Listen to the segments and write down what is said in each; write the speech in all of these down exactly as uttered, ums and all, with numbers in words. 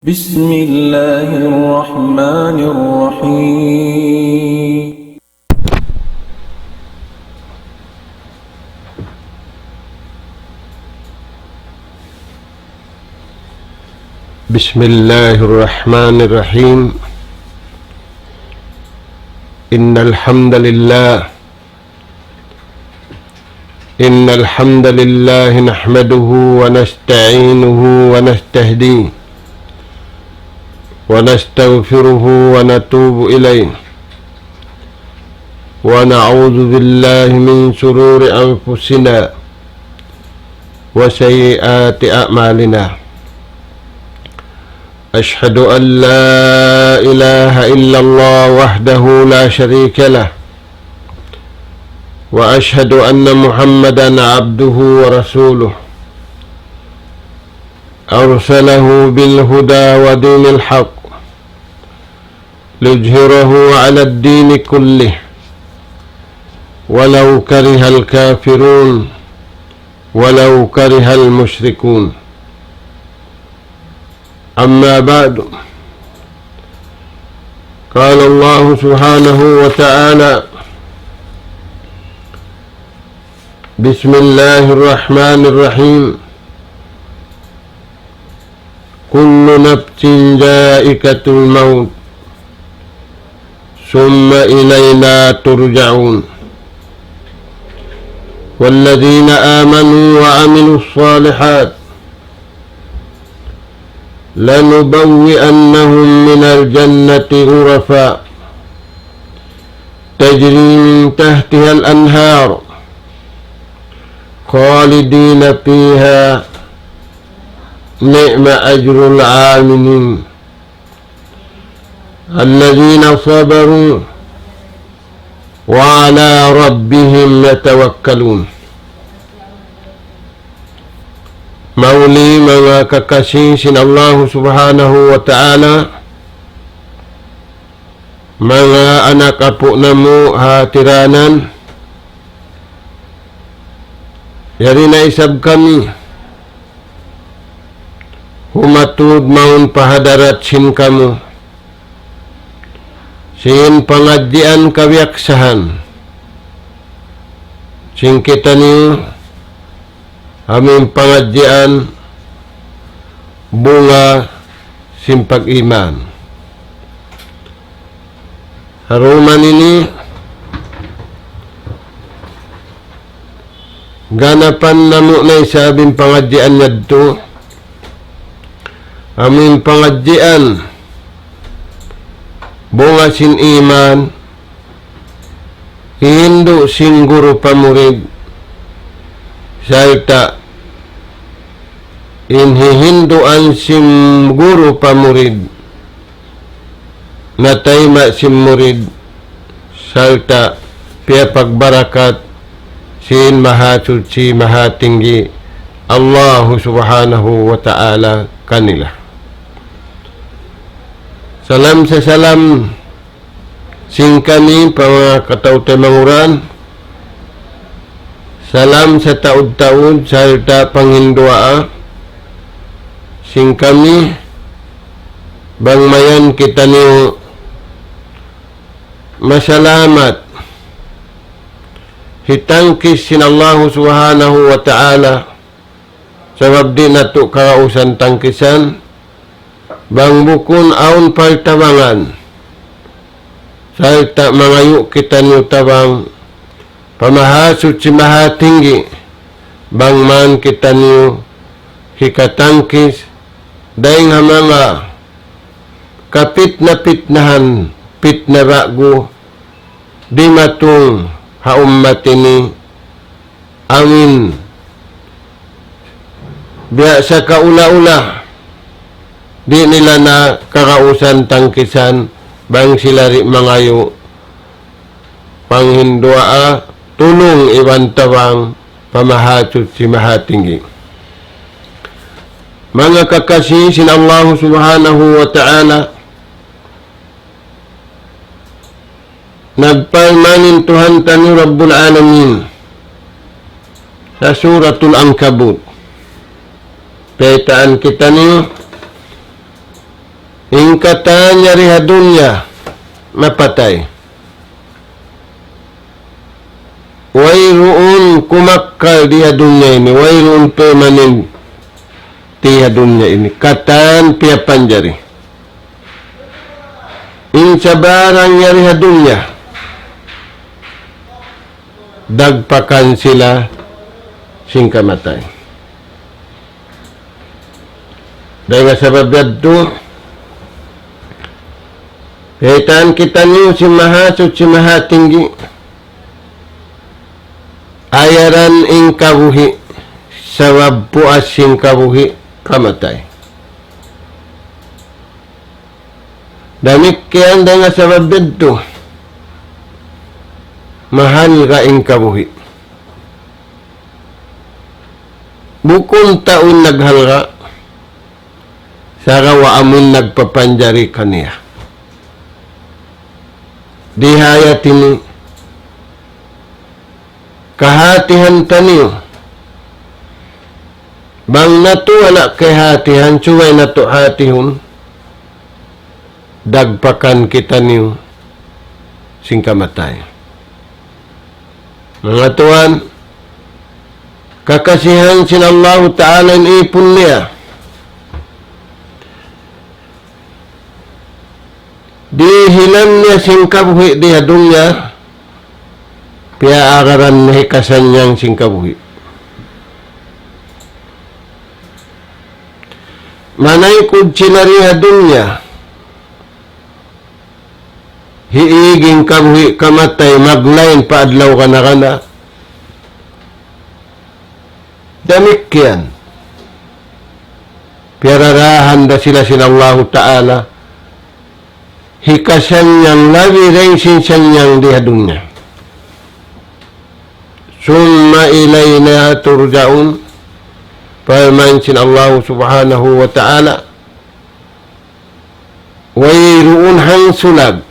بسم الله الرحمن الرحيم. بسم الله الرحمن الرحيم. إن الحمد لله إن الحمد لله نحمده ونستعينه ونستهديه ونستغفره ونتوب إليه، ونعوذ بالله من شرور أنفسنا وسيئات أعمالنا. أشهد أن لا إله إلا الله وحده لا شريك له، وأشهد أن محمدا عبده ورسوله، أرسله بالهدى ودين الحق ليظهره على الدين كله ولو كره الكافرون ولو كره المشركون. أما بعد، قال الله سبحانه وتعالى: بسم الله الرحمن الرحيم. كل نفس ذائقة الموت ثم إلينا ترجعون. والذين آمنوا وعملوا الصالحات لنبوئنهم من الجنة غرفا تجري من تحتها الأنهار خالدين فيها نعم أجر العاملين الذين صبروا وعلى ربهم يتوكلون. Mahuli manga kakasi sin Allahu Subhanahu wa Ta'ala, manga anak apu' namu' ha tiranan, yari na isab kami humatud mawn pa hadarat sin kamu sin pangadjian kabiyaksahan sin kitaniyu, amu in pangadjian bunga sin pag-iman. Ha dum ini, ganapan namu' na isab in pangadjian yadtu, amu in pangadjian bunga sin iman, hihindu' sin guru pa murid, sarta' in hihinduan sin guru pa murid, natayma' sin murid, sarta' piyapagbarakat sin Mahasuchi Mahatinggi Allahu Subhanahu wa Ta'ala kanila. Salam sasalam sin kami pa manga kataw-taymanghuran. Salam sataud-taud sarta' panghinduwaa sin kami, bang mayan kitaniyu masalamat hitangkis sin Allahu Subhanahu wa Ta'ala, sabab di' natu' kagausan tangkisan, bang bukun awn partabangan, sarta' mangayu' kitaniyu tabang pa Mahasuchi Mahatinggi, bang man kitaniyu hikatangkis dayn ha manga kapitna-pitnahan, pitna ba'gu dimatung ha ummat ini, amin biya' sa kaula-ula, di' nila na kagausan tangkisan, bang sila di' mangayu' panghinduwaa, tulung iban tabang pa Mahasuchi Mahatinggi. Manga kakasi sin Allahu Subhanahu wa Ta'ala, nagparman in Tuhan taniyu Rabbul Alamin ha Suratul Ankabut. Baytaan kitaniyu In katan yari ha dunya mapatay. Wayruun kumakkal di ha dunya ini, wayruun permanent di ha dunya ini. Katan piyapanjari. In sabarang yari ha dunya, dagpakan sila sin kamatay. Dayn ha sabab yadtu, kaitan kitaniyu sin Mahasuchi Mahatinggi, ayaran in kabuhi', sabab puas sin kabuhi', kamatay. Damikkiyan dayn ha sabab yadtu, mahalga' in kabuhi'. Bukun tau in naghalga', sagawa' amun nagpapanjari kaniya. Di ha ayat ini, kahatihan taniyu. Bang natu' wala' kahatihan, subay natu' hatihun, dagpakan kitaniyu sin kamatay. Manga tuwan, kakasihan sin Allahu Ta'ala in ipun niya. Dihilan niya sin kabuhi' di ha dunya, piyaagaran niya hikasannyang sin kabuhi'. Manaykud sila di ha dunya, hiig in kabuhi' kamatay, maglain pa adlaw kana-kana. Damikkiyan, piyararahan da sila sin Allahu Ta'ala, hikasannyang labi dayn sin sannyang di ha dunya. ثم إلينا ترجعون. Parman sin Allahu Subhanahu wa Ta'ala, wayruun hangsulag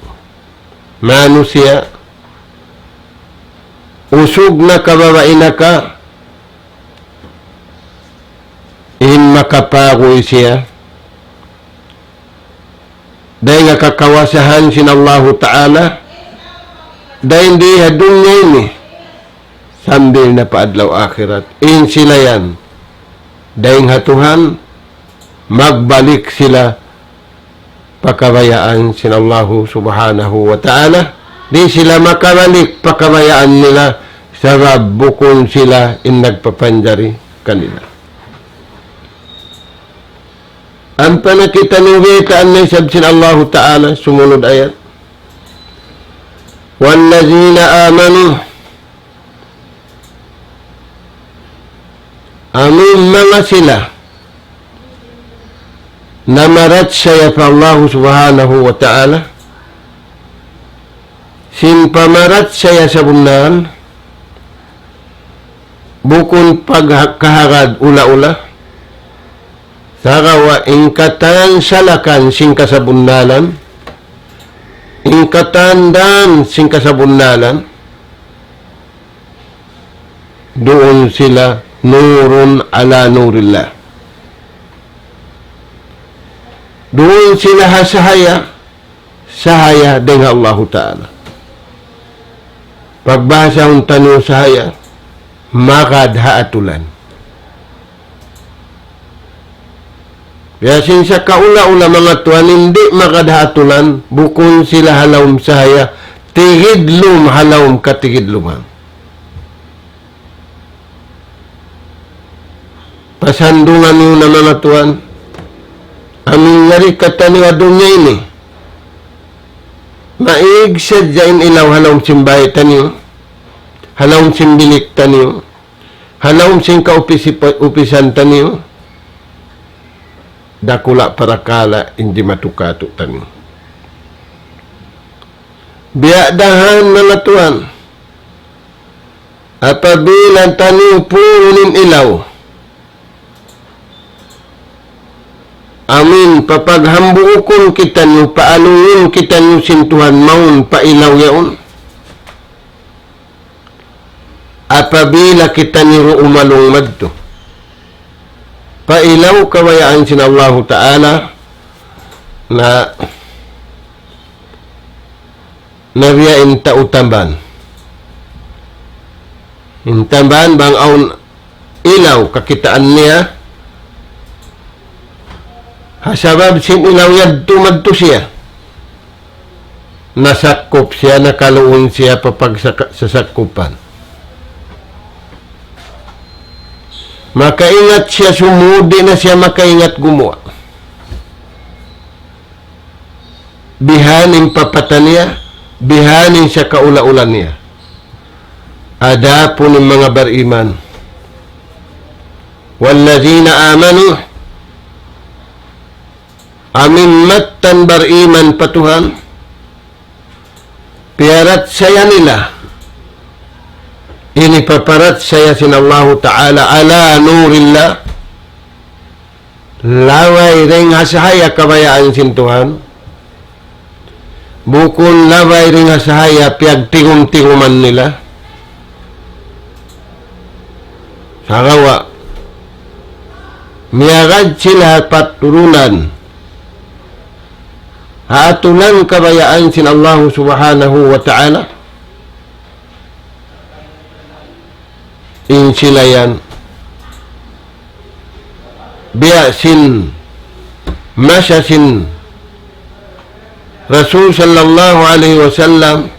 manusiya', usug na ka babai na ka, in makapaguy siya dayn ha kakawasahan sin Allahu Ta'ala, dayn di ha dunya ini, sambil na pa adlaw akhirat. In sila yan, dayn ha Tuhan, magbalik sila pa kabayaan sin Allahu Subhanahu wa Ta'ala. Di' sila makabalik pa kabayaan nila, sabab bukun sila in nagpapanjari kanila. Ampa na kitaniyu baytaan na isab sin Allahu Ta'ala, sumunud ayat. والذين آمنوا, amun manga sila namarachaya pa Allahu Subhanahu wa Ta'ala, sin pamarachaya sabunnal, bukun pagkahagad ula-ula, sagawa' in katan salakan sin kasabunnalan, in katan dan sin kasabunnalan, duun sila نور على نور الله. Duun sila ha sahaya, sahaya dayn ha Allahu Ta'ala. Pagbahasahun taniyu sahaya, magad ha atulan. Biya' sin sakaula-ula manga tuwan, in di' magad ha atulan, bukun sila ha lawm sahaya, tigidlum ha lawm katigidluman. Pasandungan niyu na manga tuwan, amun yari kitaniyu ha dunya ini, maig sadja in ilaw ha lawm sin bāy taniyu, ha lawm sin bilik taniyu, ha lawm sin kaupis-, upisan taniyu, dakula' parakala' in jimatu kātu'niyu. Biya' da han manga tuwan, apabila taniyu purun in ilaw, amin, papaghambuukun kitaniyu, paalungun kitaniyu sin Tuhan mawn pa ilaw yaun. Apabila kitaniyu umalung madtu pa ilaw kabayaan sin Allahu Ta'ala, Na, na biya' in tau tamban. In tamban bang awn ilaw kakitaan niya, ha sabab sin ilaw yadtu madtu siya. Nasakkup siya, nakaluun siya pa pagsaka-, sasakkupan. Makaingat siya sumud, di' na siya makaingat gumuwa'. Bihan in papata niya, bihan in siya kaula-ula niya. Adapun in manga bariman, والذين آمنوا, amu in mattan bariman pa Tuhan, piyarachaya nila in hipaparachaya sin Allahu Ta'ala, على نور الله, labay dayn ha sahaya kabayaan sin Tuhan, bukun labay dayn ha sahaya piyagtigum-tiguman nila. Sagawa', miyagad sila pa turunan, ha aturan kabayaan sin Allahu Subhanahu wa Ta'ala. In sila yan, biya' sin masa sin Rasul sallallahu alayhi wasallam,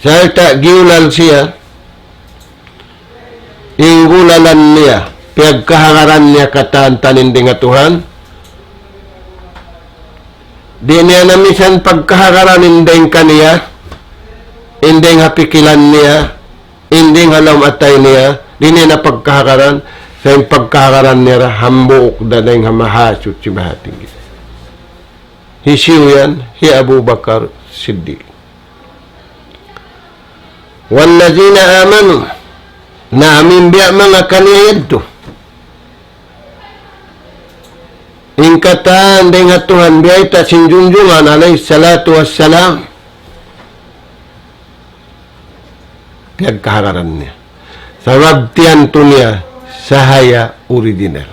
sarta' giyulal siya, in gulalan niya, piyagkahagaran niya katan-katan in dayn ha Tuhan. Di' niya na misan pagkahagaran in dayn kaniya, in dayn ha pikilan niya, in dayn ha lawm atay niya, di' niya na pagkahagaran, sa' in pagkahagaran niya ra hambuuk da dayn ha Mahasuchi Mahatinggi. Hisiyu yan? Hi Abu Bakar Siddiq. والذين آمنوا, na amu in biya' manga kaniya yadtu. In katan dayn ha Tuhan, biyayta' sin Junjungan alayhi salatu wassalam, piyagkahagaran niya. Sabab tiyantu niya sahaya original.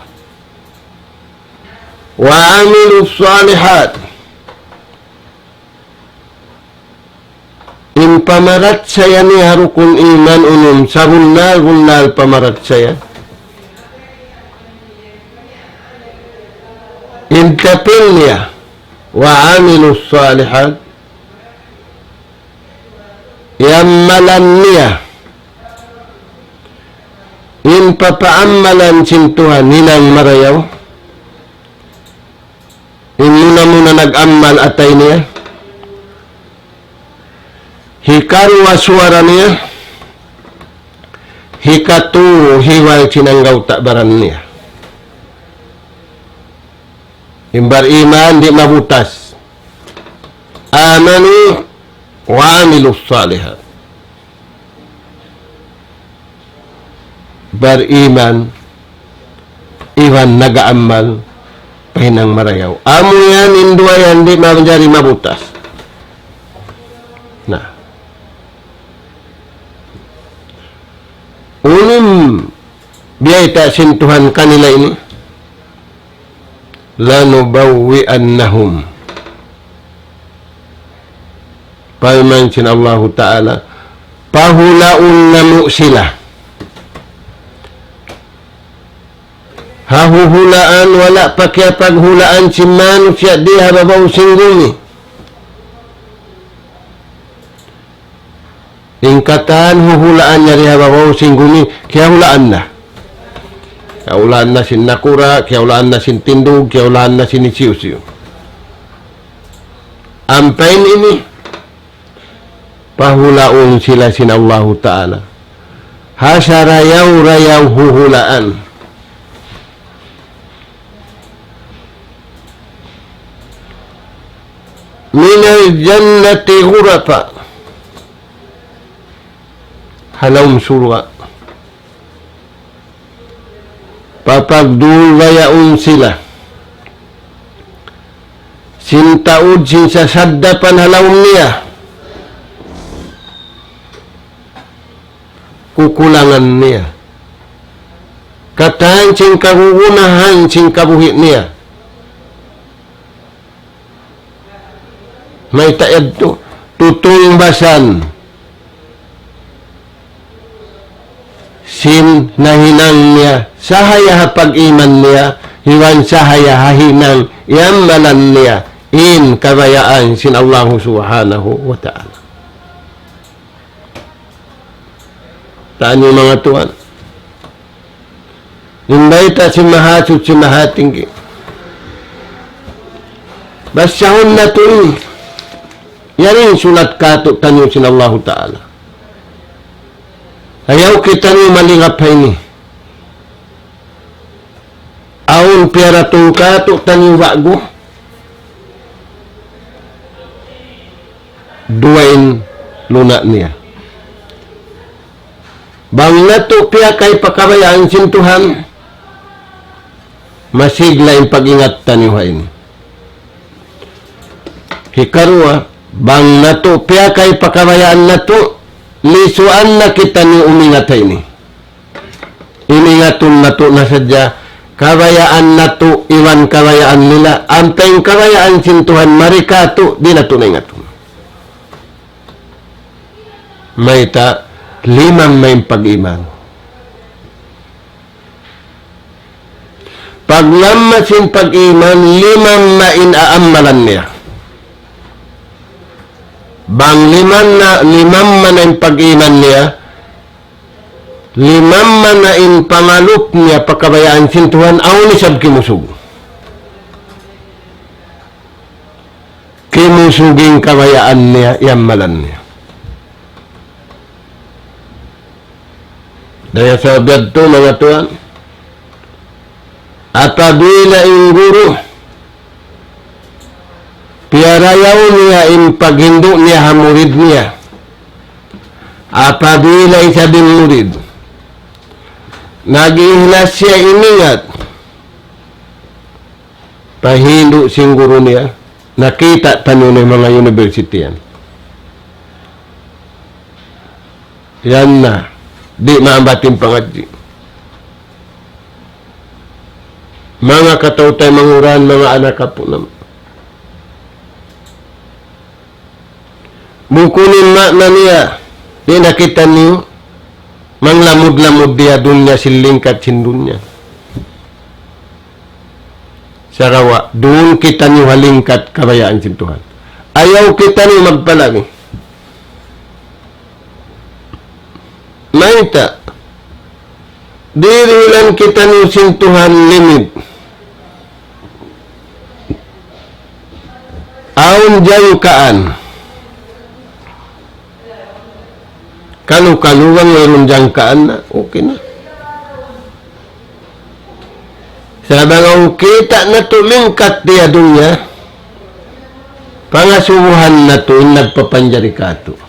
وعملوا الصالحات. In pamarachaya niya ha rukun iman unum, sabunnal-bunnal pamarachaya. In tapin niya, وعملوا الصالحات, iyammalan niya in papaammalan sin Tuhan hinang marayaw. In muna-muna nag-ammal atay niya. Hikaruwa suwara niya. Hikatu hiwal sin anggawta' baran niya. In bariman di' mabutas. آمنوا وعملوا الصالحات. Bariman iban nag-aammal pa hinang marayaw. Amu yan in duwa yan di' manjari mabutas. Na. Unu in biyayta' sin Tuhan kanila ini? لنبوئنهم. Parman sin Allahu Ta'ala, pahulaun namu' sila. Ha huhulaan, wala' pa kiyapaghulaan sin manusiya' di ha babaw sin gumi. In katan huhulaan niya di ha babaw sin gumi, kiyahulaan na. Kiyahulaan na sin nakura', kiyahulaan na sin tindug, kiyahulaan na sin hisiyu-siyu. Ampa in ini, pahulaun sila sin Allahu Ta'ala ha sarayaw-rayaw huhulaan. من الجنة غرفا. Ha lawm surga'. Papagdulbayaun sila sin taud sin sasaddapan ha lawm niya. Kukulangan niya. katan sin kagunahan sin kabuhi' niya. Mayta' yadtu? Tutungbasan sin nahinang niya, sahaya ha pag-iman niya, iban sahaya ha hinang iyamalan niya, in kabayaan sin Allahu Subhanahu wa Ta'ala. Taniyu manga tuwan. In bayta' sin Mahasuchi Mahatinggi. Basahun natu' in. Yari in sulat kātu'niyu sin Allahu Ta'ala. Ayaw kitaniyu malingap ha ini. Awn piyaratung kātu'niyu ba'gu. Duwa in luna' niya. Bang natu' piyakay pa kabayaan sin Tuhan, masigla in pag-ingat taniyu ha ini. Hikaruwa, bang natu' piyakay pa kabayaan natu', lisuan na kitaniyu umingat ha ini. Iningatun natu' na sadja, kabayaan natu' iban kabayaan nila, ampa in kabayaan sin Tuhan mari kātu', di' natu' na ingatun. Mayta', limamma in pag-iman. Paglamma sin pag-iman, limamma in aammalan niya. Bang limanna, limamma na in pag-iman niya, limamma na in pangalup niya pa kabayaan sin Tuhan, awn isab kimusug. Kimusug in kabayaan niya, iyammalan niya. Dayn ha sabab yadtu, manga tuwan, apabila in guru, piyarayaw niya in paghindu' niya ha murid niya. Apabila isab in murid, nag-ihlas siya iningat, pa hindu' sin guru niya, nakita' taniyu na in manga university yan. Yan na, di' maambat in pangadji'. Manga kataw-taymanghuran, manga anak apu' namu'. Bukun in maana niya, di' na kitaniyu manglamud-lamud di ha dunya sin lingkat sin dunya. Sagawa', duun kitaniyu ha lingkat kabayaan sin Tuhan. Ayaw kitaniyu magpalagi. Mayta'? Dihilan kitaniyu sin Tuhan limit. Awn jangkaan. Kalu-kalu bang wayruun jangkaan na, okay na. Sa' bang awn kita' natu' lingkat di ha dunya, pangasubuhan natu' in nagpapanjari kātu'.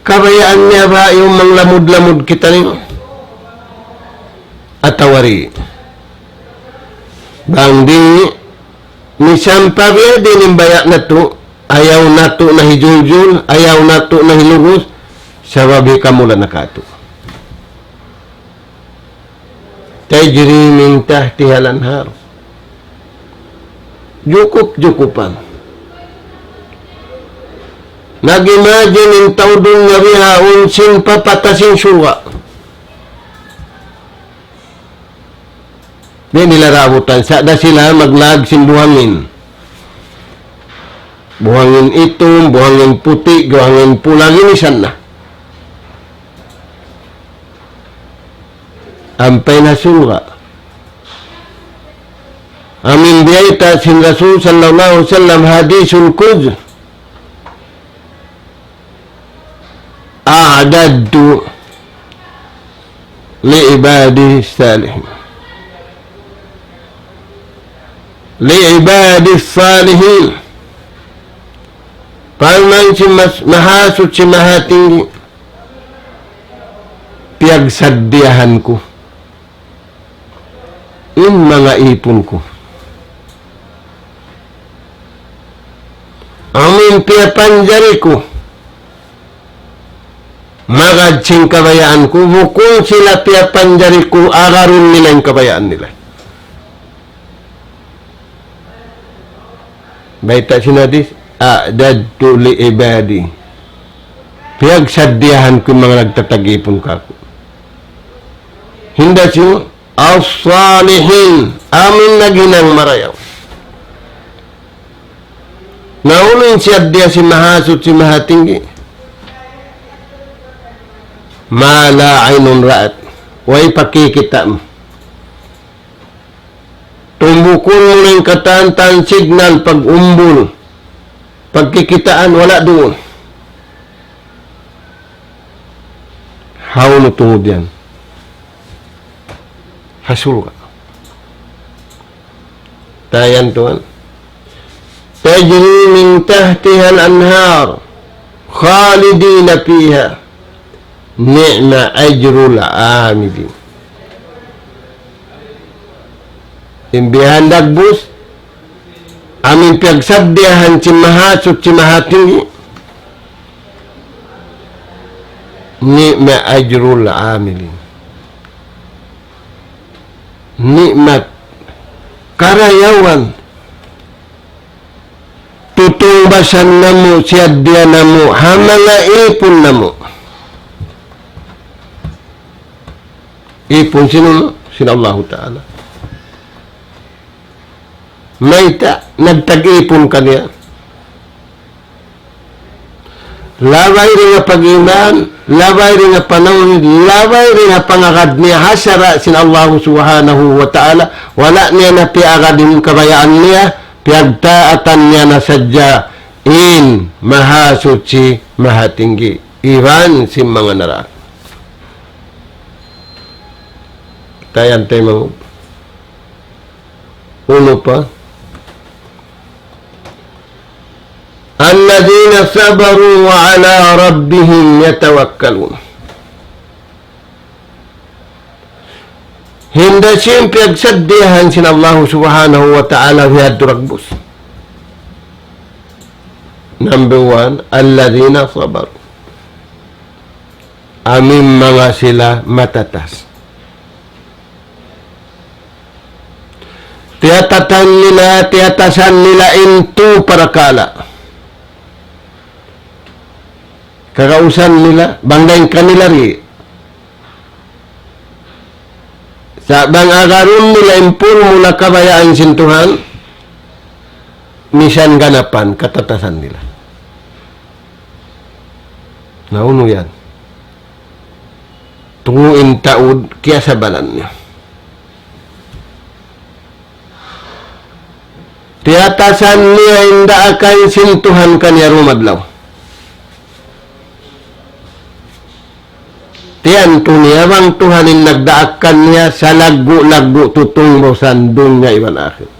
Kabayaan niya ba in manglamud-lamud kitaniyu? Atawa di'? Bang di', misan pa biya' diin in baya' natu', ayaw natu' na hijuljul, ayaw natu' na hilugus, sabab hikamula' na kātu'. تجري من تحتها الأنهار. Jukup-jukupan. Nag-imagine in tau dunya bihaun sin papatasin surga'. Di' nila raabutan. Sa' da sila maglag sin buhangin. Buhangin itum, buhangin puti', buhangin pula', ginisan na. Ampa in ha surga'. Amu in biyayta' sin Rasul sallallahu alayhi wasallam, hadithul qudsi. أعددت لعبادي الصالحين. لعبادي الصالحين. Parman sin Mas-, Mahasuchi Mahatinggi, piyagsaddiyahan ku in manga ipun ku. Amu in piyapanjari ku magad sin kabayaan ku, bukun sila piyapanjari ku, agarun nila in kabayaan nila. Bayta' sin hadith, أعددت لعبادي. Piyagsaddiyahan ku in manga nagtatag-ipun kaku'. Hinda sinu? الصالحين. Amu in naghinang marayaw. Na unu in siyaddiya sin Mahasuchi Mahatinggi? ما لا عين رأت. Way pa kikita' mu. Tumbukun mu na in katan-katan signal pag-umbul, pagkikitaan, wala' duun. Hawnu tungud yan? Ha surga'. Tayan tuwan. تجري من تحتها الأنهار خالدين فيها نعم أجر العاملين. In bihan dagbus, amu in piyagsaddiyahan sin Mahasuchi Mahatinggi, نعم أجر العاملين. Ni'mat. Karayawan. Tutungbasan namu', siyaddiya namu', ha manga ipun namu'. Ipun sinu? Sin Allahu Ta'ala. Mayta', nagtag-ipun kaniya. Labay dayn ha pag-iman, labay dayn ha panawhid, labay dayn ha pangagad niya ha sara' sin Allahu Subhanahu wa Ta'ala, wala' niya na piyagad in kabayaan niya, piyagtaatan niya na sadja in Mahasuchi Mahatinggi, iban sin manga naraka. Tayan tay mangub. Unu pa? الذين صبروا وعلى ربهم يتوكلون. Hinda sin piyagsaddiyahan sin Allahu Subhanahu wa Ta'ala fi hadtu dagbus. Number one, الذين صبروا. Amu in manga sila matatas. Tiyatatan nila, tiyatasan nila in tu parakala'. Kagausan nila, bang dayn kanila di'. Sa' bang agarun nila in pun mula kabayaan sin Tuhan, misan ganapan katatasan nila. Na unu yan? Tungu' in taud kiyasabalan niya. Tiyatasan niya in daakan sin Tuhan kaniya dumadlaw. Tiyantu niya bang Tuhan in nagdaak kaniya salaggu'-laggu' tutungbasan dunya iban akhirat.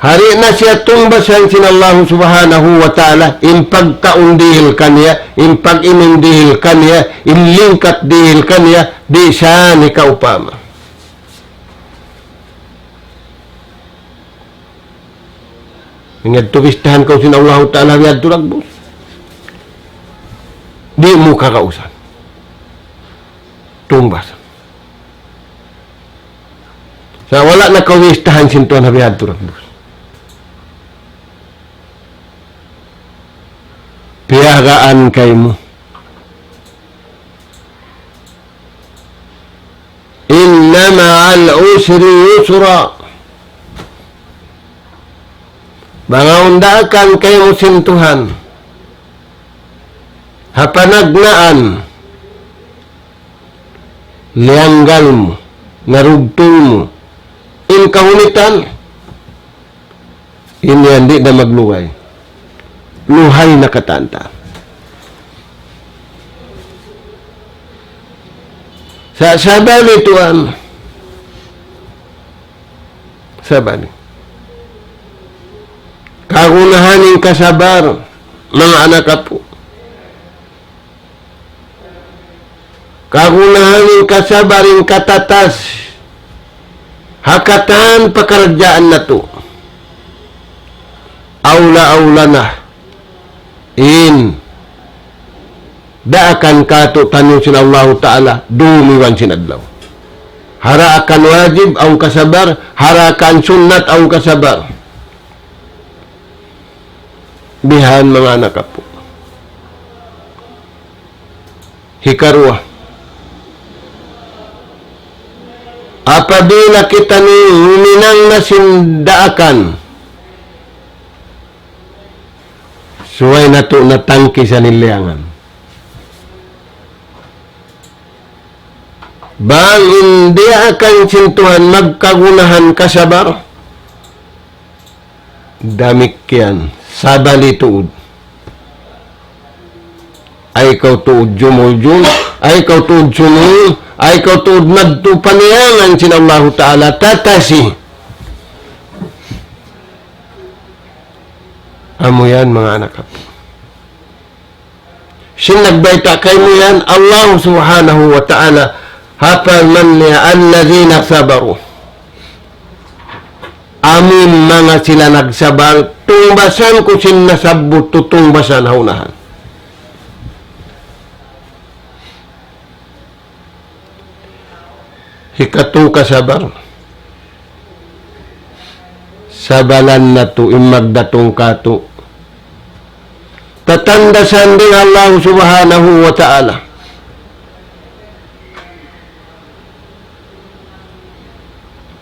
Di' na siya tungbasan sin Allahu Subhanahu wa Ta'ala, in pagkaun dihil kaniya, in pag-inum dihil kaniya, in lingkat dihil kaniya, di' sa ni kaupama. Ingat tu bistahan kaw sin Allahu Ta'ala biya' tu dagbus. Di' mu kagausan. Tungbasan. Sa' wala' na kaw bistahan sin Tuhan ha biya' tu dagbus. Piyagaan kaymu. إن مع العسر يسرا. Bang awn daakan kaymu sin Tuhan ha panagnaan, liyanggal mu, narugtul mu in kahunitan, in yan di' na maglugay. Luhay na katantan. Sa' sabali tuwan. Sabali. Kagunahan in kasabar, manga anak apu'. Kagunahan in kasabar, in katatas ha katan pakaradjaan natu'. Awla-awla na In daakan kātu'niyu sin Allahu Ta'ala, dūm iban sin adlaw. Ha daakan wajib, awn kasabar, ha daakan sunnat, awn kasabar. Bihan manga anak apu'. Hikaruwa. Apabila kitaniyu huminang na sin daakan, subay natu' na tangkisan in liyangan. Bang in diyaakan sin Tuhan magkagunahan kasabar, damikkiyan, sabali tuud. Ayaw kaw tuud jumuljul, ayaw kaw tuud sumūng, ayaw kaw tuud madtu pa liyangan sin Allahu Ta'ala, tatasi. Amu yan, manga anak apu'. Sin nagbayta' kaymu yan, Allah Subhanahu wa Ta'ala, ha parman niya, الذين صبروا. Amu in manga sila nagsabar, tungbasan ku sin nasabbut tu tungbasan ha unahan. Hikatū kasabar. Sabalan natu' in magdatung kātu'. Tatandasan dayn Allah Subhanahu wa Ta'ala.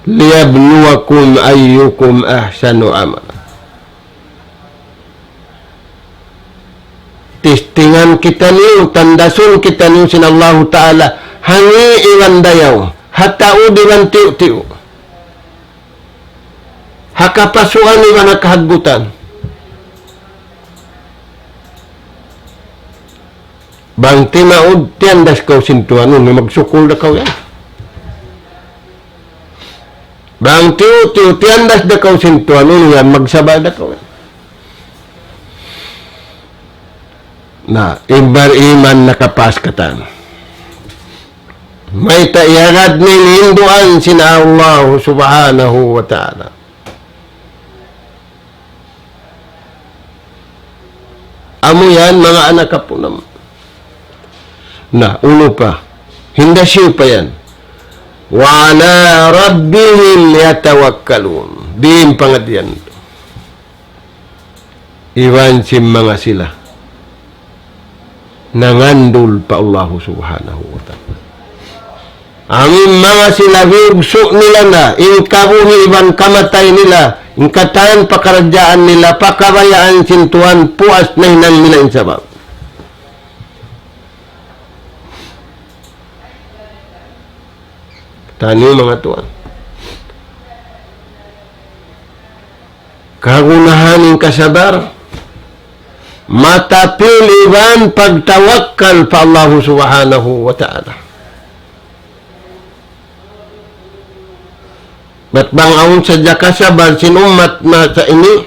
ليبلوكم أيكم أحسن عملا. Testingan kitaniyu, tandasun kitaniyu sin Allahu Ta'ala, ha ngī' iban dayaw, ha taud iban tiyu'-tiyu', ha kapasuan iban ha kahaggutan. Bang timaud, tiyandas kaw sin Tuhan, unu, magsukul da kaw yan. Bang tiyu'-tiyu', tiyandas da kaw sin Tuhan, unu yan, magsabar da kaw yan. Na, in bariman nakapas katan. Mayta' iyagad niya in hinduan sin Allah Subhanahu wa Ta'ala. Amu yan, manga anak apu' namu'. Na, unu pa. Hinda siyu pa yan. وعلى ربهم يتوكلون. Diin pangadian. Iban sin manga sila nangandul pa Allahu Subhanahu wa Ta'ala. Amu in manga sila biyugsu' nila na, in kabuhi' iban kamatay nila, in katan pakaradjaan nila, pa kabayaan sin Tuhan, puas na hinang nila in sabab. Taniyu manga tuwan. Kagunahan in kasabar, matapil iban pagtawakkal pa Allahu Subhanahu wa Ta'ala. Bat bang awn sadja kasabar sin ummat masa ini,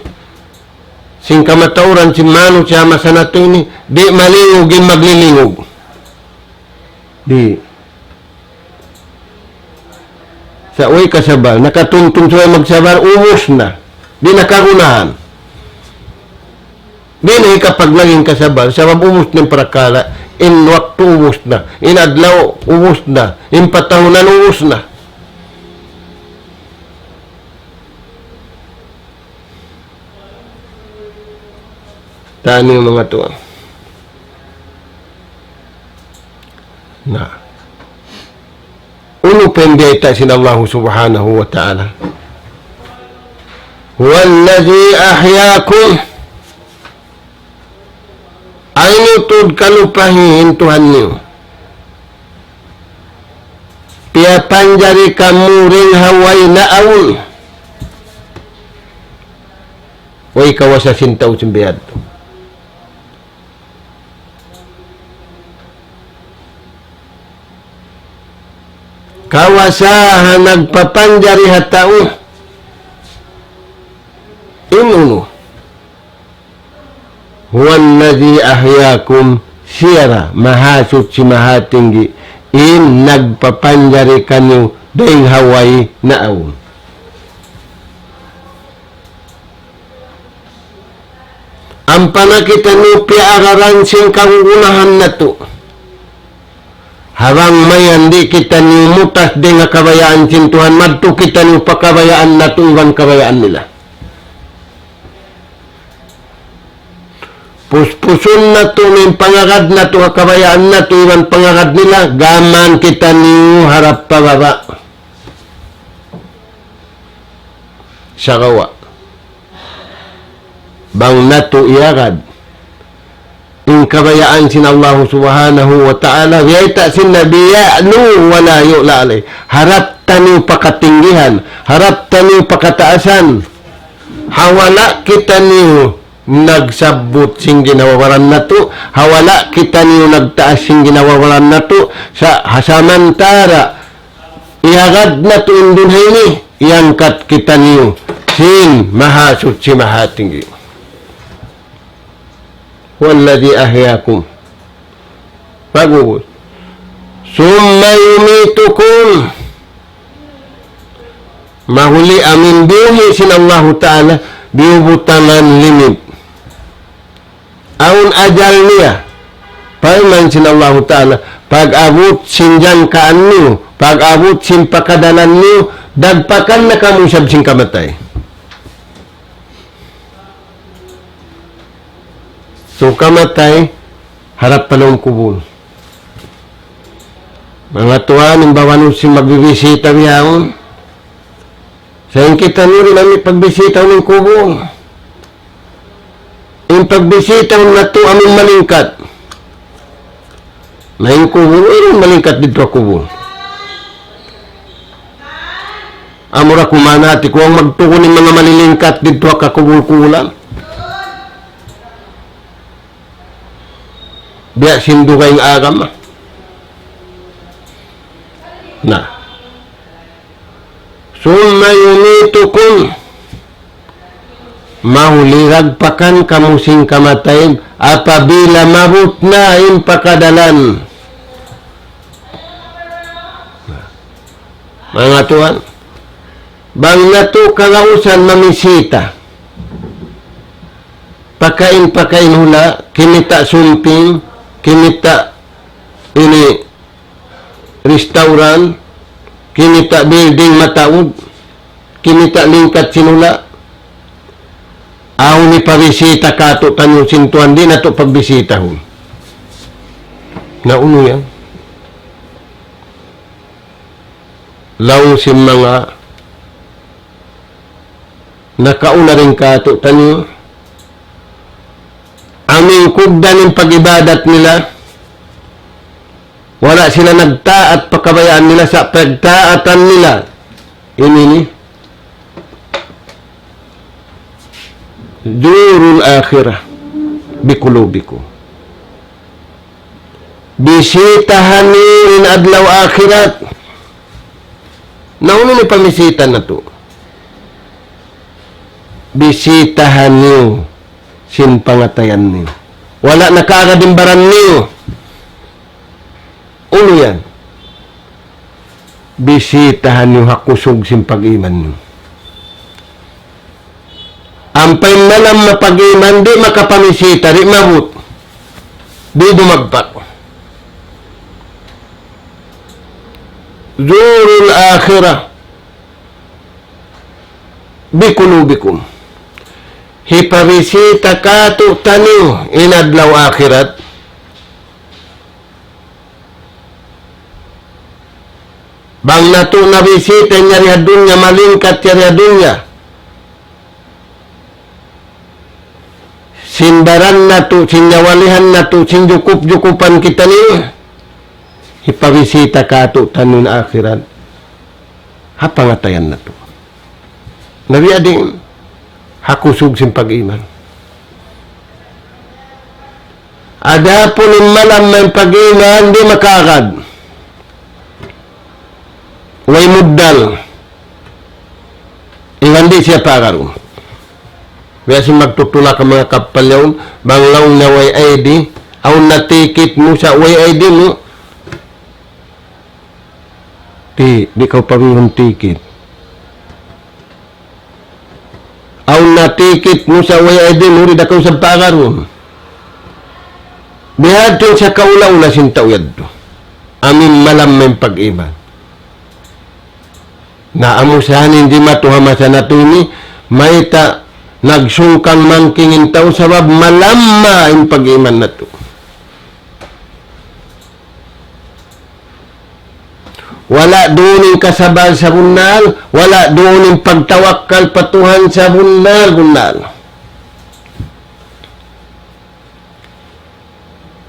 sin kamatauran sin manusiya' masa natu' ini, di' malingug in maglilingug. Di'. Sa' way kasabar, nakatumtum subay magsabar, ubus na. Di' na kagunahan. Di' na hikapaglaung in kasabar, sabab ubus na in parakala', in waktu ubus na, in adlaw ubus na, in patahunan ubus na. Taniyu manga tuwan. Na. Unu pa in biyayta' sin Allahu Subhanahu wa Ta'ala? هو الذي أحياكم. Amu tuud kalupahi in Tuhan niyu. Piyapanjari kamu dayn ha way naawn. Way kawasa sin tau sin biya' yadtu. Kawasa ha nagpapanjari ha tau. In unu. هو الذي أحياكم, siya ra, Mahasuchi, Mahatinggi, in nagpapanjari kaniyu dayn ha way naawn. Ampa na kitaniyu piyaagaran sin kagunahan natu'. Ha bang mayan di' kitaniyu mutas dayn ha kabayaan sin Tuhan, madtu kitaniyu pa kabayaan natu' iban kabayaan nila. Puspusun natu' in pangagad natu' ha kabayaan natu' iban pangagad nila, gām kitaniyu harap pa baba'. Sagawa' bang natu' iyagad in kabayaan sin Allahu Subhanahu wa Ta'ala, biyayta' sin Nabi, يعلو ولا يعلى عليه. Harap taniyu pa katinggihan, harap taniyu pa kataasan. Ha wala' kitaniyu nagsabbut sin ginhawa-baran natu', ha wala' kitaniyu nagtaas sin ginhawa-baran natu', sa-, ha samantara' iyagad natu' in dunya ini, iyangkat kitaniyu sin Mahasuchi Mahatinggi. هو الذي أحياكم. Pag'ubus. ثم يميتكم. Mahuli amu in buhi' sin Allahu Ta'ala, biyubutangan limit. Awn ajal niya. Parman sin Allahu Ta'ala, pag-abut sin jangkaan niyu, pag-abut sin pakadalan niyu, dagpakan na kamu isab sin kamatay. So, kamatay, harap pa lawm kubul. Manga tuwan, in babanus sin magbibisita bihaun. Sa' in kitaniyu di' na amu in pagbisita in kubul. In pagbisita natu' amu in malingkat. Na in kubul, wayruun malingkat didtu ha kubul. Amura kuman hati ku bang magtugon in manga malilingkat didtu ha kakubul-kubulan. Biya' sin dugaing agama. Na. ثم يميتكم. Mahuli dagpakan kamu sin kamatay apabila maabut na in pakadalan. Manga tuwan, bang natu' kagausan mamisita, pakain-pakain hula', kimita' sumping, kimita' ini restaurant, kimita' building mataud, kimita' lingkat sin hula'. Awn hipabisita kātu'niyu sin Tuhan, di' natu' pagbisitahun. Na unu yan? Laung sin manga nakauna dayn kātu'niyu, amu in kugdan in pag-ibadat nila, wala' sila nagtaat pa kabayaan nila, sa' pagtaatan nila ini ini. زوروا الآخرة بقلوبكم. Bisitahan niyu in adlaw akhirat. Na unu in pamisita natu'? Bisitahan niyu sin pangatayan niyu. Wala' nakaagad in baran niyu. Unu yan? Bisitahan niyu ha kusug sin pag-iman niyu. Ampa in malam mapag-iman, di' makapamisita, di' maabut. Di' dumagpak. زوروا الآخرة بقلوبكم. Hipabisita kātu'niyu in adlaw akhirat. Bang natu' nabisita in yari ha dunya, malingkat yari ha dunya. Sin baran natu', sin nyawalihan natu', sin jukup-jukupan kitaniyu, hipabisita kātu'niyu in akhirat. Ha pangatayan natu'. Na biya' diin, ha kusug sin pag-iman. Adapun in malam in pag-iman, di' makaagad. Way muddal. Iban di' siya paagarun. Biya' sin magtutulak ha manga kappal yaun, bang laung niya way I D, awn na ticket mu sa' way I D mu. Di', di' kaw pabihun ticket. Awn na ticket mu sa' way I D mu, di' da kaw isab paagarun. Bihadtu in sakaula-ula sin tau yadtu. Amu in malamma in pag-iman. Na amu sa yan in jimatu ha masa natu' ini, mayta' nagsungkang mangking in tau sabab malamma in pag-iman natu'. Wala' duun in kasabal sabunnal, wala' duun in pagtawakkal pa Tuhan sabunnal-bunnal.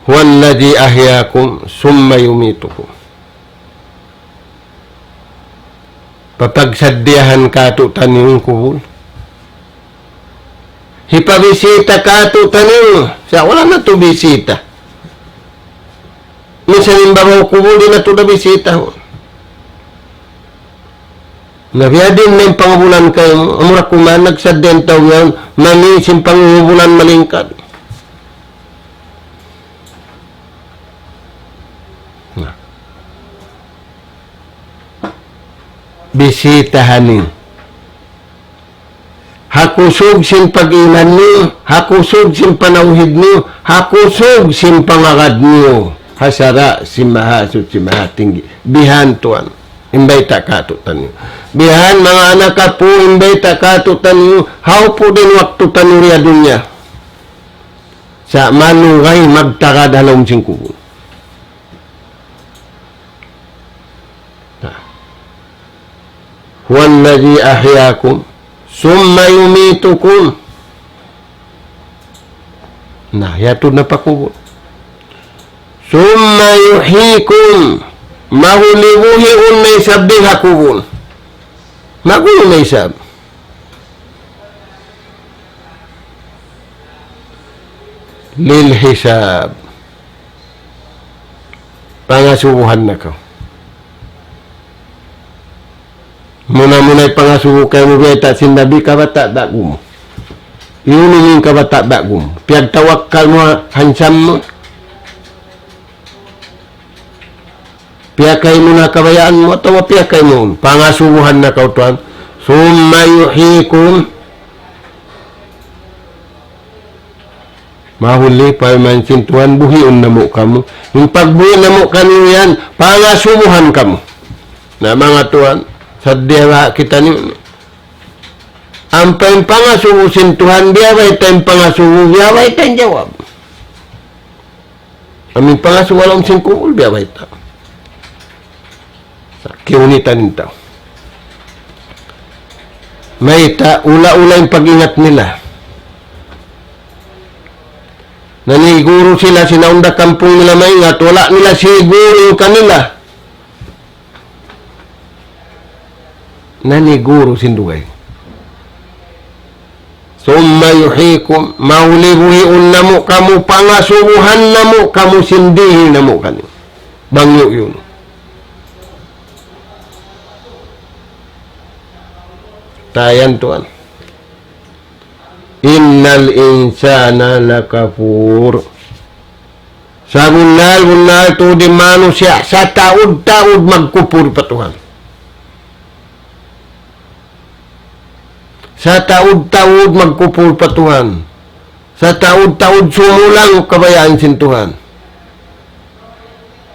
هو الذي أحياكم ثم يميتكم. Papagsaddiyahan kātu'niyu in kubul. Hipabisita kātu'niyu. Sa' wala' natu' bisita. Minsan in babaw kubul di' natu' da bisita. Na biya' diin na in pangubulan kaymu, amura kuman nagsaddiya in tau yan, mami sin pangubulan malingkat. Na. Bisitahan niyu. Ha kusug sin pag-iman niyu, ha kusug sin panawhid niyu, ha kusug sin pangagad niyu ha sara' sin Mahasuchi Mahatinggi. Bihan tuwan, in bayta' kātu'niyu. Bihan manga anak apu', in bayta' kātu'niyu, hawpu' da in waktu taniyu di ha dunya. Sa' malugay magtagad ha lawm sin kubul. هو الذي أحياكم ثم يميتكم. Na, yadtu na pa kubul. ثم يحييكم. Mahuli buhiun na isab dayn ha kubul. Mahuli na isab. للحساب. Pangasubuhan na kaw. Muna-muna in pangasubu kaymu, bayta' sin Nabi, kabata' dagu mu. Iyunum in kabata' dagu mu. Piyagtawakkal mu ha handsome mu. Piyakay mu na kabayaan mu, atawa piyakay mu. Pangasubuhan na kaw Tuhan. ثم يحييكم. Mahuli, parman sin Tuhan, buhiun namu' kamu. In pagbuhi' namu' kaniyu yan, pangasubuhan kamu. Na manga tuwan, saddiya ba kitaniyu? Ampa in pangasubu sin Tuhan, biya' bayta' in pangasubu, biya' bayta' in jawab. Amu in pangasubu ha lawm sin kubul, biya' bayta'. Sa' kiyunitan in tau. Mayta', ula-ula in pag-ingat nila. Naniguru sila sin awn da kampung nila maingat, wala' nila siguru in kanila. Naniguru sin dugaing. ثم يحييكم, mahuli buhiun namu' kamu, pangasubuhan namu' kamu, sin dihil namu' kaniyu. Bang yun. Tayan tuwan. إن الإنسان لكفور. Sabunnal-bunnal tuud in manusiya', sataud-taud magkupur pa Tuhan. Sataud-taud magkupur pa Tuhan. Sataud-taud sumulang kabayaan sin Tuhan.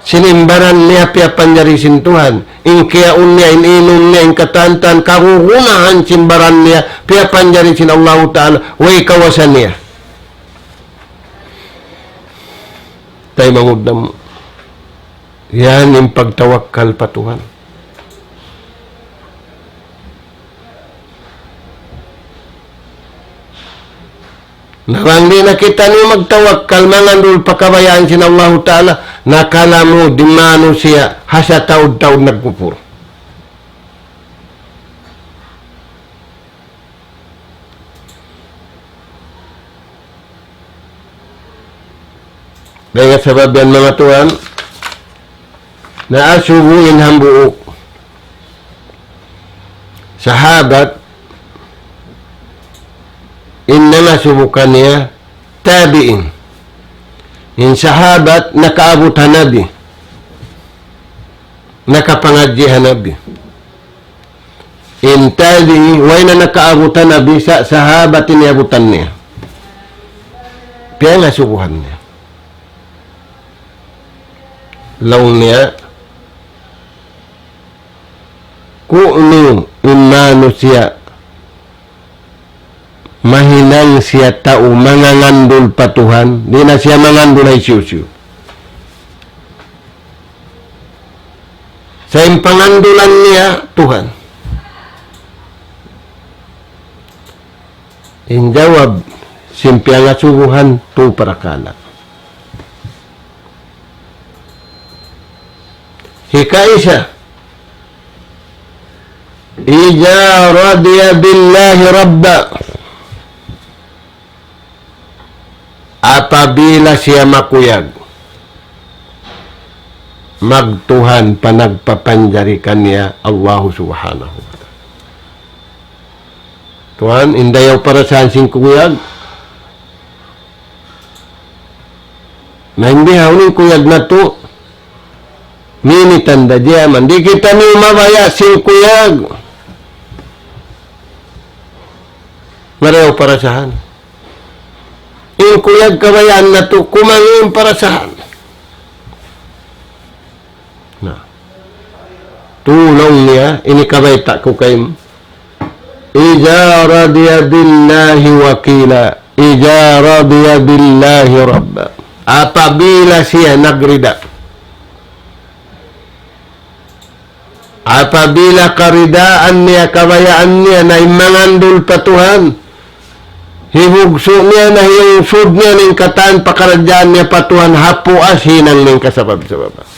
Sin baran niya piyapanjari sin Tuhan. In kiyaun niya, in inum niya, in katan-katan, kagunahan sin baran niya, piyapanjari sin Allahu Ta'ala, way kawasa niya. Taymanghud namu'. Yan in pagtawakkal pa Tuhan. Na bang di' na kitaniyu magtawakkal, mangandul pa kabayaan sin Allahu Ta'ala, nakalamud in manusiya', ha sataud-taud nagkupur. Dayn ha sabab yan, manga tuwan, naasubu in hambuuk sahabat, in nangasubu kaniya tabi'in. In sahabat nakaabut ha Nabi, nakapangadji' ha Nabi. In tabi'i, way na nakaabutan Nabi sa sahabat in iyabutan niya. Piyangasubuhan niya. Laung niya, kunu' in manusiya' mahinang siya tau mangangandul pa Tuhan, di' na siya mangandul ha hisiyu-siyu. Sa' in pangandulan niya, Tuhan. In jawab sin piyangasubuhan, tu parakala'. Hikaisa, إذا رضي بالله ربا. Apabila siya makuyag magtuhan pa nagpapanjari kaniya Allahu Subhanahu wa Ta'ala. Tuhan, in dayaw parasahan sin kuyag. Na in bihaun in kuyag natu', mimitan da diyaman. Di' kitaniyu mabaya' sin kuyag. Marayaw parasahan. In kuyag kabayaan natu', kumangi' in parasahan. Na. Tu laung niya, ini kabayta' ku kaymu. إذا رضي بالله وكيلا، إذا رضي بالله ربا. Apabila siya nagrida. Apabila karidaan niya, kabayaan niya, na in mangandul pa Tuhan, hibugsu' niya na hiyungsud niya in katan pakaradjaan niya pa Tuhan, ha puas hinang niya in kasabab-sababan.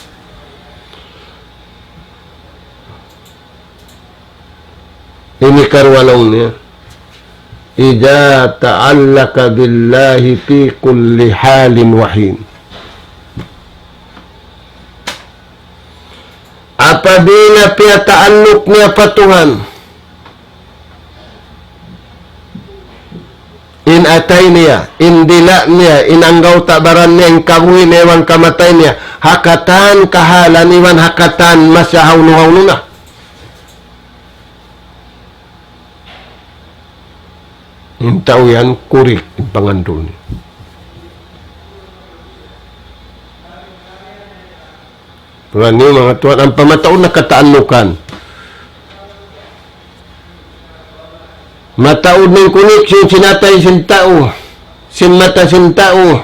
Ini karuwa laung niya. إذا تعلق بالله في كل حال وحين. Apabila piyataalluk niya pa Tuhan, in atay niya, in dila' niya, in anggawta' baran niya, in kabuhi' niya, iban kamatay niya, ha katan kahalan, iban ha katan masa hawnu-hawnu na. In tau yan, kurik in pangandul niya. Tuwan niyu, manga tuwan, ampa mataud na kataallukan. Mataud na in connection sin atay sin tau, sin mata sin tau.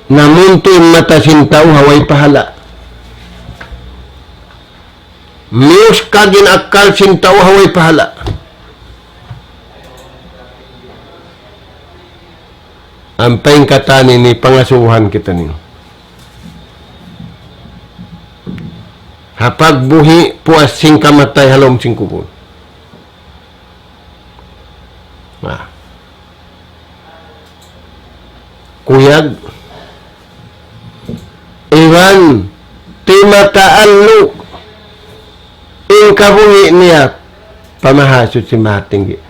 Namuntu' in mata sin tau ha way pahala'. Miyuskag in akkal sin tau ha way pahala'. Ampa in katan ini pangasubuhan kitaniyu. Ha pagbuhi' puas sin kamatay ha lawm sin kubul. Na. Kuyag. Iban timataallu' in kabuhi' niya pa Mahasuchi Mahatinggi.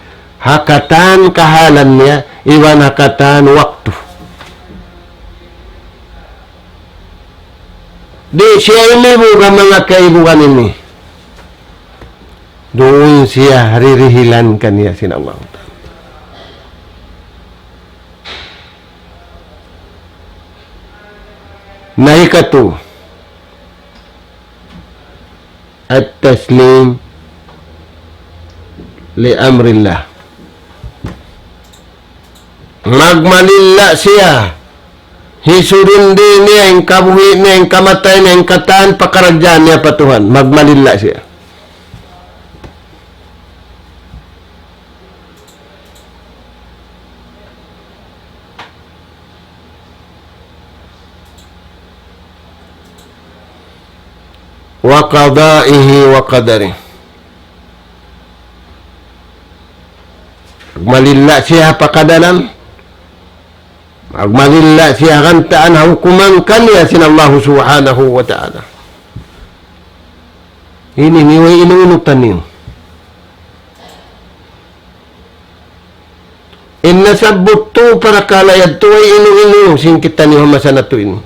Ha katan kahalan niya, iban ha katan waktu. Di' siya inibug ha manga kaibugan ini. Duun siya ririhilan kaniya sin Allah Ta'ala. Na hikatu, التسليم لأمر الله. Magmalilla' siya. Hisurindi niya in kabuhi' niya, in kamatay niya, in katan pakaradjaan niya pa Tuhan. Magmalilla' siya. وقضائه وقدره. Magmalilla' siya pa kadaran. Magmalilla' siya gantaan ha hukuman kaniya sin Allahu Subhanahu wa Ta'ala. Ini niyu way inu-inu taniyu. In nasabbut tu parakala' yadtu way inu-inu sin kitaniyu ha masa natu' ini.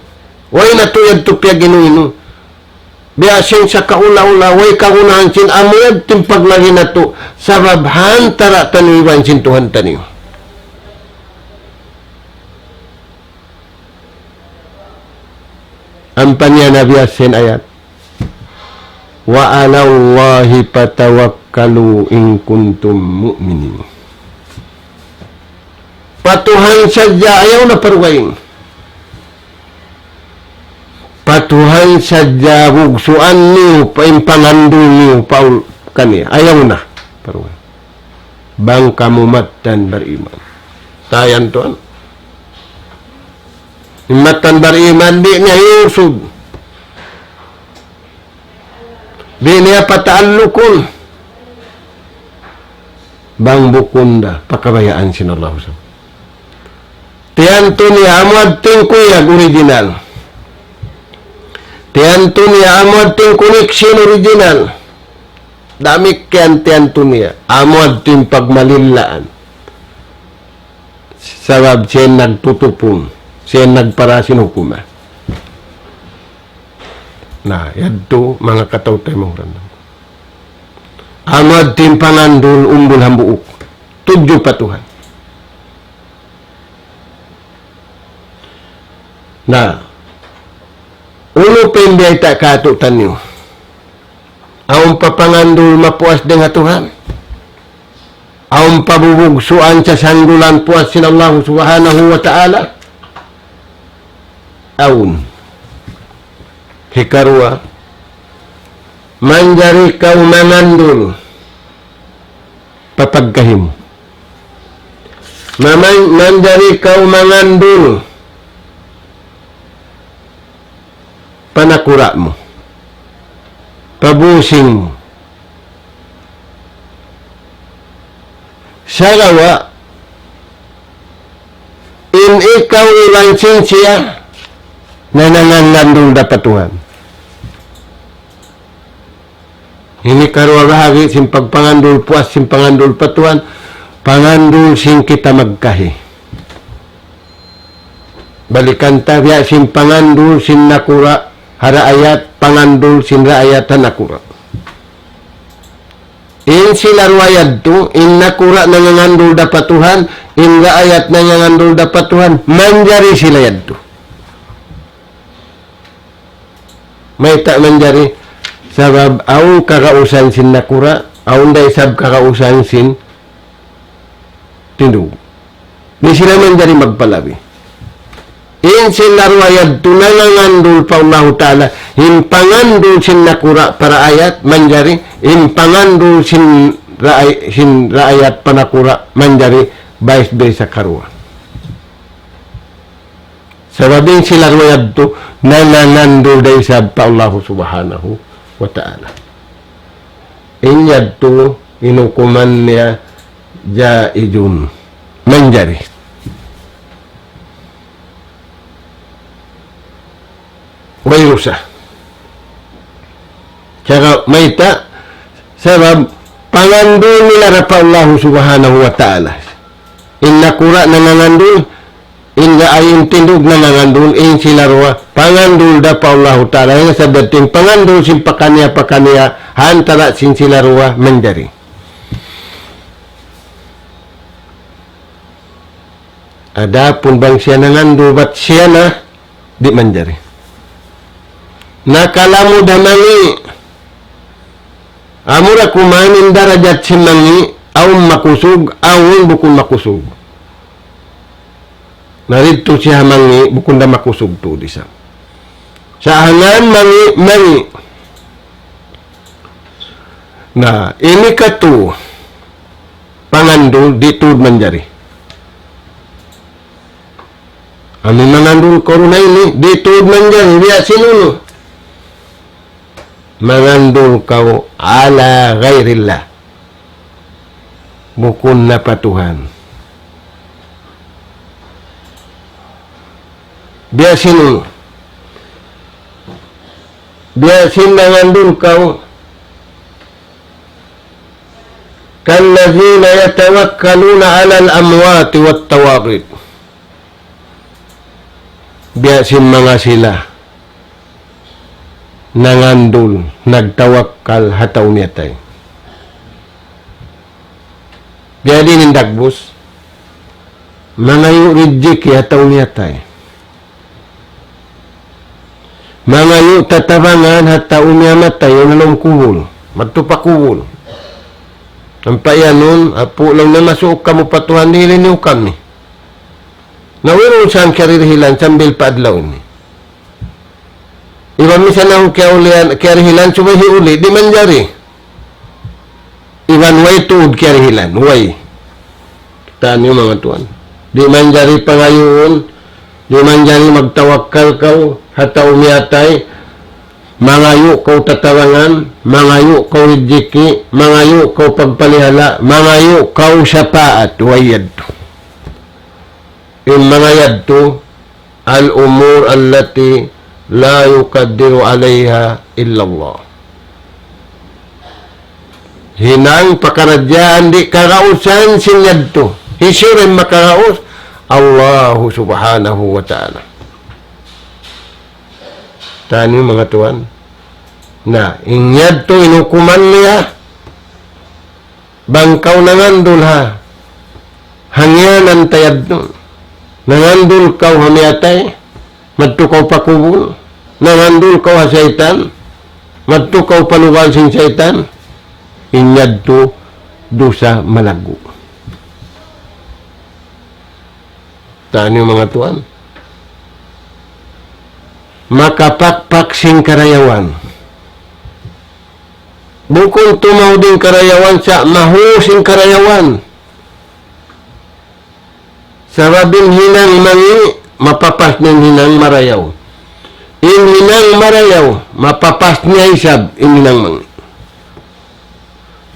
Way natu' yadtu piyag-inu-inu. Biya' sin sakaula-ula, way kagunahan sin amu yadtu in paglagi natu', sabab ha antara' taniyu iban sin Tuhan taniyu. Ampa niya na biya' sin ayat, وعلى الله فتوكلوا إن كنتم مؤمنين. Pa Tuhan sadja, ayaw na pa dugaing. Pa Tuhan sadja bugsuan niyu, pa in pangandul niyu, pa ul-, kaniya. Ayaw na pa dugaing. Bang kamu mattan bariman. Tayan tuan. In mattan bariman, di' niya hiyusug. Di' niya pataallukun. Bang bukun da, pakabayaan sin Allah subhanahu. Tiyantu niya amu yadtu in kuyag original. Tiyantu niya amu yadtu in connection original. Damikkiyan tiyantu niya amu yadtu in pagmalillaan. Sabab siya in nagtutupun, siya in nagpara sin hukuman. Na, yadtu manga kataw-taymanghuran. Amu yadtu in pangandul umbul hambuuk. Tudju pa Tuhan. Na, unu pa in biyayta' kātu'niyu? Awn pa pangandul mapuas dayn ha Tuhan? Awn pa bubugsuan sasanggulan puas sin Allah subhanahu wa ta'ala? Awn. Hikaruwa, manjari kaw mangandul pa pagkahi mu. Maman-, manjari kaw mangandul pa nakura' mu, pa busing mu. Sagawa', in ikaw iban sin siya, nanangandul da pa Tuhan. Ini karuwa bahagi' sin pagpangandul puas sin pangandul pa Tuhan, pangandul sin kita magkahi. Balikan ta biya' sin pangandul sin nakura' ha raayat, pangandul sin raayat ha nakura'. In sila duwa yadtu, in nakura' nangangandul da pa Tuhan, in raayat nangangandul da pa Tuhan, manjari sila yadtu. Mayta' manjari? Sabab awn kagausan sin nakura', awn da isab kagausan sin tindug. Di' sila manjari magpalabi. In sila duwa yadtu nangangandul pa Allahu Ta'ala, in pangandul sin nakura' pa raayat manjari, in pangandul sin raay-, sin raayat pa nakura' manjari, vice versa karuwa. Sabab in sila duwa yadtu nangangandul da isab pa Allahu Subhanahu wa Ta'ala. In yadtu in hukuman niya jaizun, manjari. Way dusa. Sagawa' mayta', sabab pangandul nila da pa Allahu Subhanahu wa Ta'ala. In nakura' nangangandul, in raayat, in tindug nangangandul, in sila duwa pangandul da pa Allahu Ta'ala. Hangkan sabab in pangandul sin pakaniya-pakaniya, ha antara' sin sila duwa manjari. Adapun bang siya nangandul bat siya na, di' manjari. Nakalamud ha mangi'. Amura kuman in darajat sin mangi', awn makusug, awn bukun makusug. Na didtu siya ha mangi', bukun da makusug tuud isab. Sa' ha ngan mangi', mangi'. Na, ini katu', pangandul, di' tuud manjari. Amu in mangandul kaw duun ini, di' tuud manjari, biya' sin unu. Mangandul kaw ala ghairillah. Bukun na pa Tuhan. Biya' sin unu. Biya' sin mangandul kaw كالذين يتوكلون على الأموات والطواغيت. Biya' sin manga sila nangandul, nagtawakkal ha tau miyatay. Jadi in dagbus, mangayu' rijiki ha tau miyatay. Mangayu' tatabangan ha tau miyamatay, yaun ha lawm kubul. Madtu pa kubul. Ampa iyanun, apu' laung niya, masuuk kamu pa Tuhan, dihili niyu kami. Na wayruun sa kiyarihilan sambil pa adlaw ini. Iban misan na kiyaulian, kiyarihilan, subay hiuli', di' manjari. Iban way tuud kiyarihilan, way. Kitaa niyu manga tuwan. Di' manjari pangayuun, di' manjari magtawakkal kaw, ha tau miyatay, mangayu' kaw tatabangan, mangayu' kaw rijiki, mangayu' kaw pagpalihala', mangayu' kaw sapaat, way yadtu. In manga yadtu, الأمور التي لا يقدر عليها إلا الله. Hinang pakaradjaan di' kagausan sin yadtu. Hisiyu in makagaus? Allahu subhanahu wa ta'ala. Tani manga tuwan. Na, in yadtu in hukuman niya, bang kaw nangandul ha, hangyanan tayad nun. Nangandul kaw ha miyatay, madtu kaw pa kubul. Nangandul kaw ha saytan, madtu kaw pa lugal sin saytan. In yadtu dusa malaggu'. Tani manga tuwan. Makapakpak sin karayawan. Bukun tumaud in karayawan sa' mahus in karayawan. Sabab in hinang mangi', mapapas in hinang marayaw. In hinang marayaw, mapapas niya isab in hinang mangi'.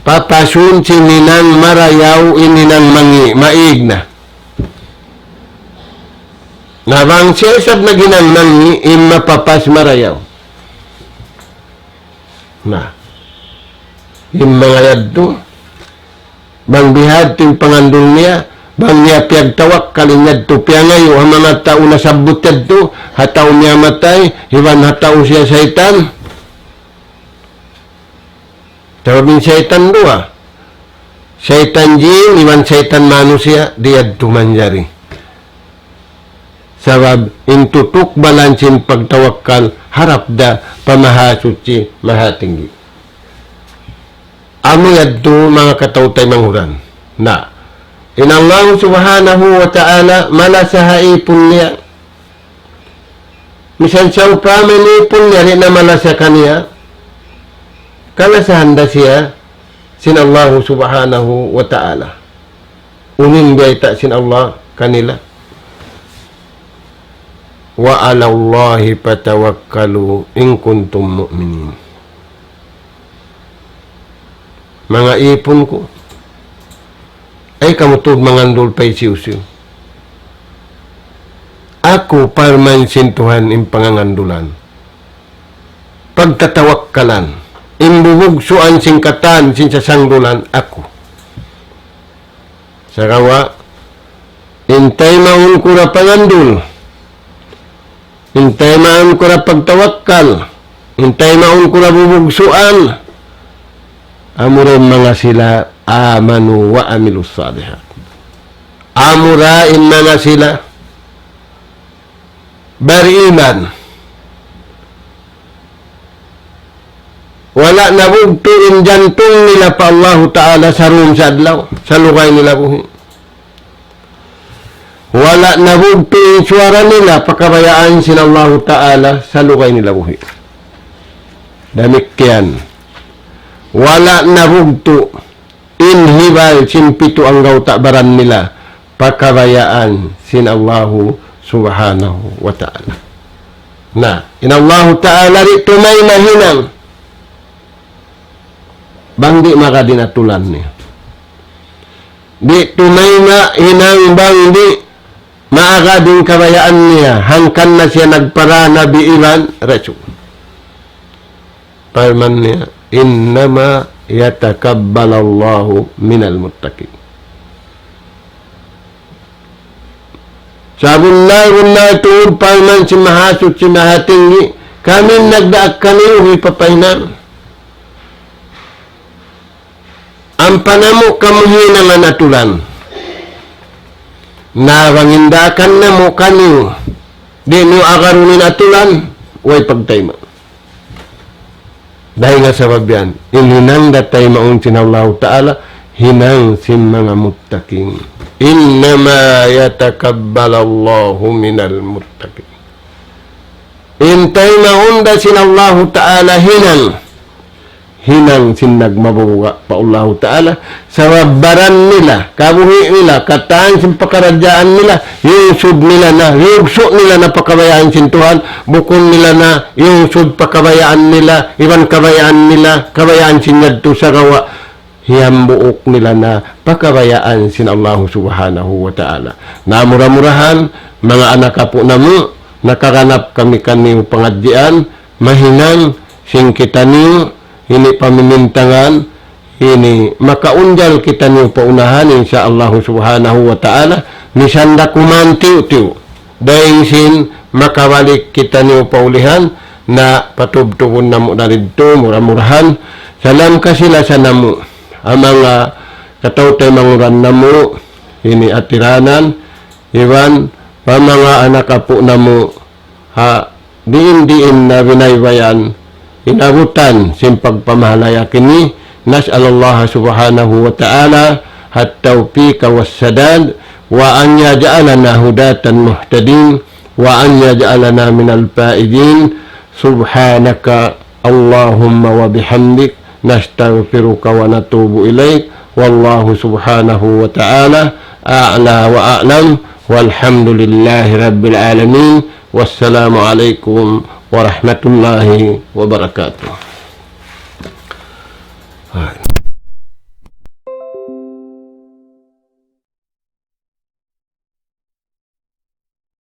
Papasun sin hinang marayaw in hinang mangi', maig na. Na bang siya isab naghinang mangi', in mapapas marayaw. Na, in manga yadtu, bang bihadtu in pangandul niya, bang niya piyagtawakkal in yadtu, piyangayu' ha manga tau nasabbut yadtu, ha tau miyamatay, iban ha tau siya saytan. Sabab in saytan duwa. Saytan jin, iban saytan manusiya', di' yadtu manjari. Sabab in tutukbalan sin pagtawakkal harap da pa Mahasuchi, Mahatinggi. Amu yadtu manga kataw-taymanghuran. Na, in Allah subhanahu wa ta'ala malasa ha ipun niya. Misan sawpama in ipun niya di' na malasa kaniya, kalasahan da siya sin Allah subhanahu wa ta'ala. Unu in biyayta' sin Allah kanila? وعلى الله فتوكلوا إن كنتم مؤمنين. Manga ipun ku, ayaw kamu tuud mangandul pa hisiyu-siyu. Aku, parman sin Tuhan, in pangangandulan, pagtatawakkalan, in bubugsuan sin katan, sin sasangdulan, aku. Sagawa', in taymaun ku ra pangandul, in taymaun ku ra pagtawakkal, in taymaun ku ra bubugsuan, amura in manga sila آمنوا وعملوا الصالحات. Amura in manga sila bariman. Wala' nabugtu' in jantung nila pa Allahu Ta'ala sarun sa adlaw, salugay nila buhi'. Wala' nabugtu' in suwara nila pa kabayaan sin Allahu Ta'ala, salugay nila buhi'. Damikkiyan. Wala' nabugtu' in hibal sin pitu anggawta' baran nila pa kabayaan sin Allahu Subhanahu wa Ta'ala. Na, in Allahu Ta'ala di' tumayma' hinang bang di' magad in atulan niya. Di' tumayma' hinang bang di' magad in kabayaan niya, hangkan na siya nagpara nabi iban rasul. Parman niya, إنما يتقبل الله من المتقين. Sabunnal-bunnal tuud parman sin Mahasuchi Mahatinggi, Kami in nagdaak kaniyu, hi papahinang. Ampa namu' kamu hinangan atulan. Na bang in daakan namu' kaniyu, di' niyu agarun in atulan, way pagtayma'. Dayn ha sabab yan, in hinang da taymaun sin Allahu Ta'ala, hinang sin manga muttaqin. إنما يتقبل الله من المتقين. In taymaun da sin Allahu Ta'ala hinang. Hinang sin nagmabuga' pa Allahu Ta'ala. Sabab baran nila, kabuhi' nila, katan sin pakaradjaan nila, yungsud nila na, yugsu' nila na pa kabayaan sin Tuhan, bukun nila na, yungsud pa kabayaan nila, iban kabayaan nila, kabayaan sin yadtu sagawa', hiyambuuk nila na pa kabayaan sin Allahu Subhanahu wa Ta'ala. Na mura-murahan, manga anak apu' namu', nakaganap kami kaniyu pangadjian, mahinang sin kitaniyu, ini pamimintangan, ini makaunjal kitaniyu pa unahan, insya Allahu Subhanahu wa Ta'ala, misan da kuman tiyu'-tiyu'. Dayn sin makabalik kitaniyu pa ulihan, na patubtubun namu' na didtu, mura-murahan, salam kasi-lasa namu', ha manga kataw-taymanghuran namu', ini ha tiranan, iban pa manga anak apu' namu', ha diin-diin na binaybayan, inabutan sin pagpamahalaya kini, نسأل الله سبحانه وتعالى التوفيق والسداد، وأن يجعلنا هداة مهتدين، وأن يجعلنا من الفائزين. سبحانك اللهم وبحمدك، نستغفرك ونتوب إليك. والله سبحانه وتعالى أعلى وأعلم، والحمد لله رب العالمين. والسلام عليكم ورحمة الله وبركاته. Ay.